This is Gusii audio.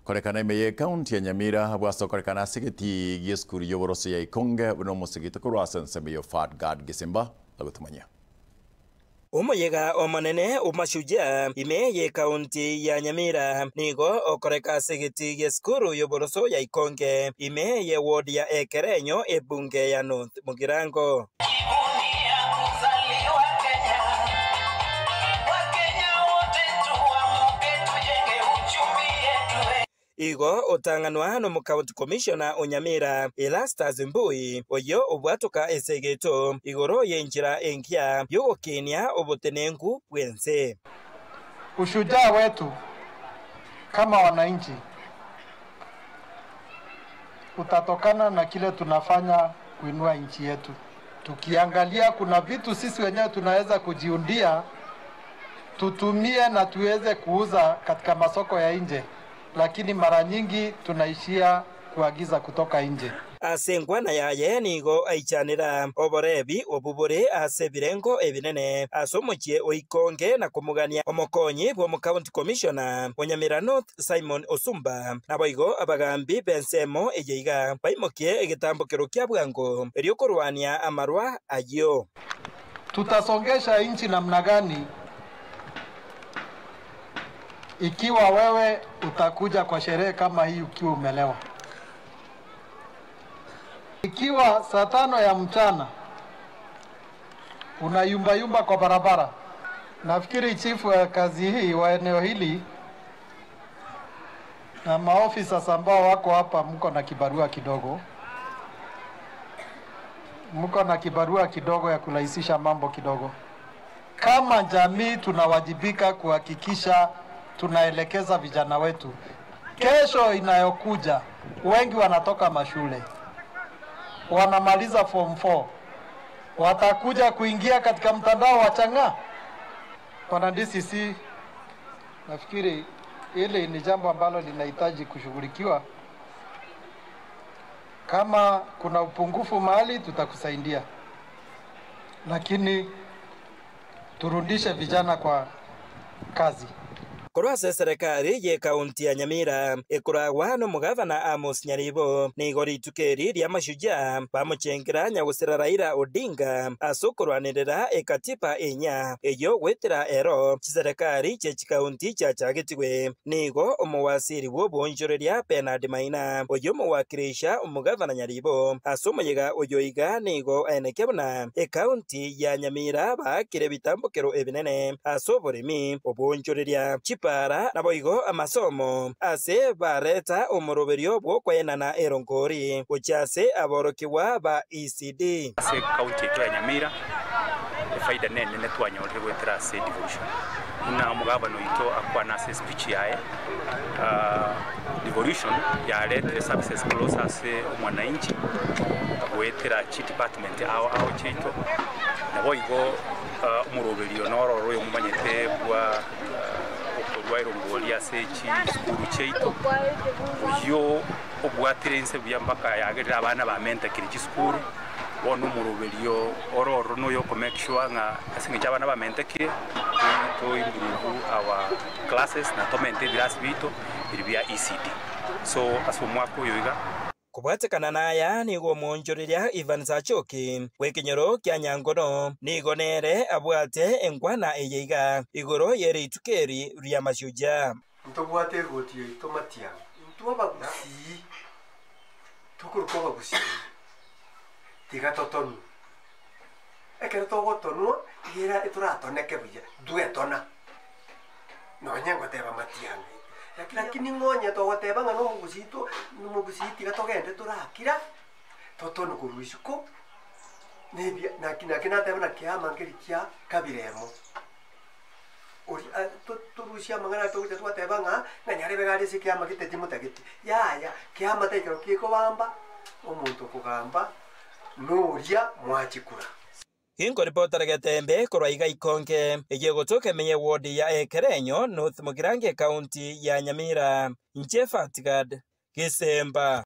Korekana ime y'Ekaunti ya Nyamira abwo ase okorekana ase egetii gi'esukuru y'oboroso ya Ikonge buna omosegete korwa ase ensemo ya Fad Gad Gesimba agotomanyia. Omoyega omonene o Mashujaa ime y'Ekaunti ya Nyamira nigo okoreka ase egetii gi'esukuru y'oboroso ya Ikonge ime y'eward ya Ekerenyo ebunge ya North Mugirango. Igo otang'anwa n'Omocounty Commissioner o Nyamira, Erastus Mbui, oyio obwatoka esegeto igoro y'enchera engiya y'ogokinia obotenenku bw'ense. Ushujaa wetu kama wananchi utatokana na kile tunafanya kuinua nchi yetu. Tukiangalia kuna vitu sisi wenyewe tunaweza kujiundia, tutumie na tuweze kuuza katika masoko ya nje, lakini mara nyingi tunaishia kuagiza kutoka nje. Ase enkwana yaye nigo aichanera oborebi obwo bore ase ebirengo ebinene ase omochie o Ikonge na komogania omokonyi bw'omocounty commissioner o Nyamira North Simon Osumba. Naboigo abagambi b'ensemo eye iga baimokie egetambokero kia bwango erio korwania amarwa ayio. Tutasongesha nchi namna gani ikiwa wewe utakuja kwa sherehe kama hii ukiwa umelewa? Ikiwa saa 5 ya mchana unayumbayumba kwa barabara, nafikiri chifu wa kazi hii wa eneo hili na maofisa ambao wako hapa, mko na kibarua kidogo, mko na kibarua kidogo ya kurahisisha mambo kidogo. Kama jamii tunawajibika kuhakikisha tunaelekeza vijana wetu. Kesho inayokuja wengi wanatoka mashule, wanamaliza form 4, watakuja kuingia katika mtandao wa chang'aa. Bwana DCC, nafikiri hili ni jambo ambalo linahitaji kushughulikiwa. Kama kuna upungufu mahali tutakusaidia, lakini turudishe vijana kwa kazi. Korwa ase eserekari y'ekaunti ya Nyamira ekoragwa n'omogavana Amos Nyaribo nigo rituko eri ria Mashujaa bamochengera nyagosera Raila Odinga ase okorwanerera ekatiba enya eyo gwetera ero chiserekari chie chikaunti chiachagetigwe. Nigo omowasiri bw'obwonchoreria Bernard Maina oyo omowakirisha omogavana Nyaribo ase omoyega oyo iga nigo aeneke buna ekaunti ya Nyamira baakire ebitambokero ebinene ase oboremi obwonchoreria chipara naboigo amasomo ase bareta omoroberio bw'okwenana eronkori gochia ase aborokiwa ba ECD. Ase county yetu ya Nyamira efaida nene netwanyorire gwetera ase devolution buna omogabano oito akwana ase speech yaye. Devolution yaretire services close ase omwananchi gwetera chi department ao ao chiaito naboigo omoroberio nororo oyo omomanyete bwa okorwa erongori ase chisukuru chiaito oyo obwatire ense buya mpaka yagerera abana bamentekire chisukuru bono omoroberio ororo noyo oko make sure ng'a ase eng'encho abana bamentekire to improve our classes na tomente ebirasi bito biri bia ECD so ase omwaka oyo iga. Kobwatekana naya nigo omoonchoreria Ivan Sachoki bw'ekenyoro kia Nyangono nigo nere abwate enkwana eye iga igoro y'erituko eri ria Mashujaa. Ntobwate egoti yaito matiang'i intwe abagusii tokorokwa abagusii tiga totonwe ekero togotonwa iga toratoneke buya ntwetona nonye ngoteba matiang'i lakini ng'onye togoteba ng'a nomogusii to nomogusii tiga togende torakira totonwe korwa isiko nebia naki naki nateba naki kiama nkeri kia kabira emo ori torusia amang'ana togocha twateba ng'a ng'a nyarebe gari ase ekiama gete timotageti yaya kiama taikero kekobamba omonto okogamba noria mwachikura. Inkoripotera Getembe korwa iga Ikonge eye gotoka emenye ward ya Ekerenyo North Mugirango ekaunti ya Nyamira. Inche Fatgad Gisemba.